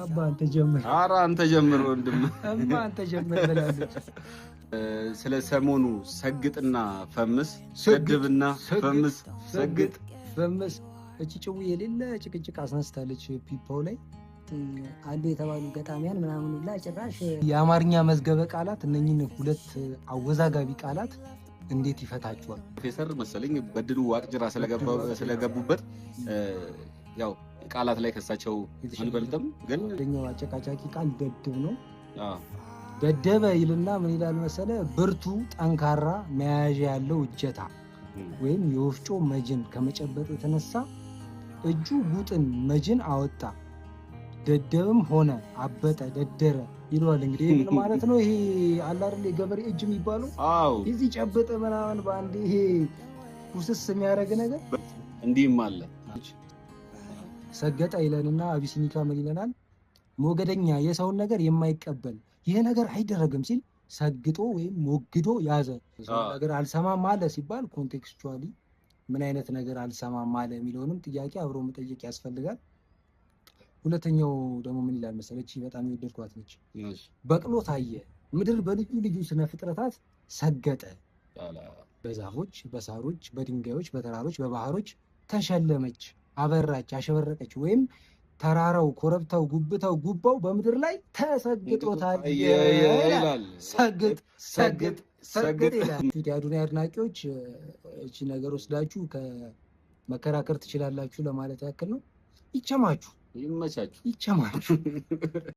አባ አንተ ጀምር። ኧረ አንተ ጀምር ወንድም። እማ አንተ ጀምር ብላለች። ስለ ሰሞኑ ሰግጥና ፈምስ፣ ሰድብና ፈምስ፣ ሰግጥ ፈምስ። እቺ ጭው የሌለ ጭቅጭቅ አስነስታለች ፒፓው ላይ። አሉ የተባሉ ገጣሚያን ምናምን ሁላ ጭራሽ። የአማርኛ መዝገበ ቃላት እነኝህን ሁለት አወዛጋቢ ቃላት እንዴት ይፈታቸዋል? ፕሮፌሰር መሰለኝ በድሉ ዋቅጅራ ስለገቡበት ያው ቃላት ላይ ከሳቸው አንበልጥም፣ ግን አንደኛው አጨቃጫቂ ቃል ደድብ ነው። ደደበ ይልና ምን ይላል መሰለ? ብርቱ፣ ጠንካራ፣ መያዣ ያለው እጀታ ወይም የወፍጮ መጅን ከመጨበጥ የተነሳ እጁ ጉጥን መጅን አወጣ፣ ደደብም ሆነ፣ አበጠ፣ ደደረ ይለዋል። እንግዲህ ይህ ምን ማለት ነው? ይሄ አለ አይደል የገበሬ እጅ የሚባለው? እዚህ ጨበጠ ምናምን በአንድ ይሄ ኩስስ የሚያደርግ ነገር። እንዲህም አለ። ሰገጠ ይለንና አቢሲኒካ ምን ይለናል? ሞገደኛ፣ የሰውን ነገር የማይቀበል፣ ይህ ነገር አይደረግም ሲል ሰግጦ ወይም ሞግዶ ያዘ። ነገር አልሰማም አለ ሲባል contextually ምን አይነት ነገር አልሰማም አለ የሚለውንም ጥያቄ አብሮ መጠየቅ ያስፈልጋል። ሁለተኛው ደግሞ ምን ይላል መሰለች? በጣም የወደድኳት ነች። በቅሎ ታየ፣ ምድር በልዩ ልዩ ስነ ፍጥረታት ሰገጠ፣ በዛፎች፣ በሳሮች፣ በድንጋዮች፣ በተራሮች፣ በባህሮች ተሸለመች፣ አበራች፣ አሸበረቀች ወይም ተራራው፣ ኮረብታው፣ ጉብታው፣ ጉባው በምድር ላይ ተሰግጦ ታየ። ይላል። ሰግጥ ሰግጥ ሰግጥ ይላል። የአዶናይ አድናቂዎች እቺ ነገር ወስዳችሁ ከመከራከር ትችላላችሁ ለማለት ያክል ነው። ይቸማችሁ። ይመቻችሁ። ይቸማችሁ።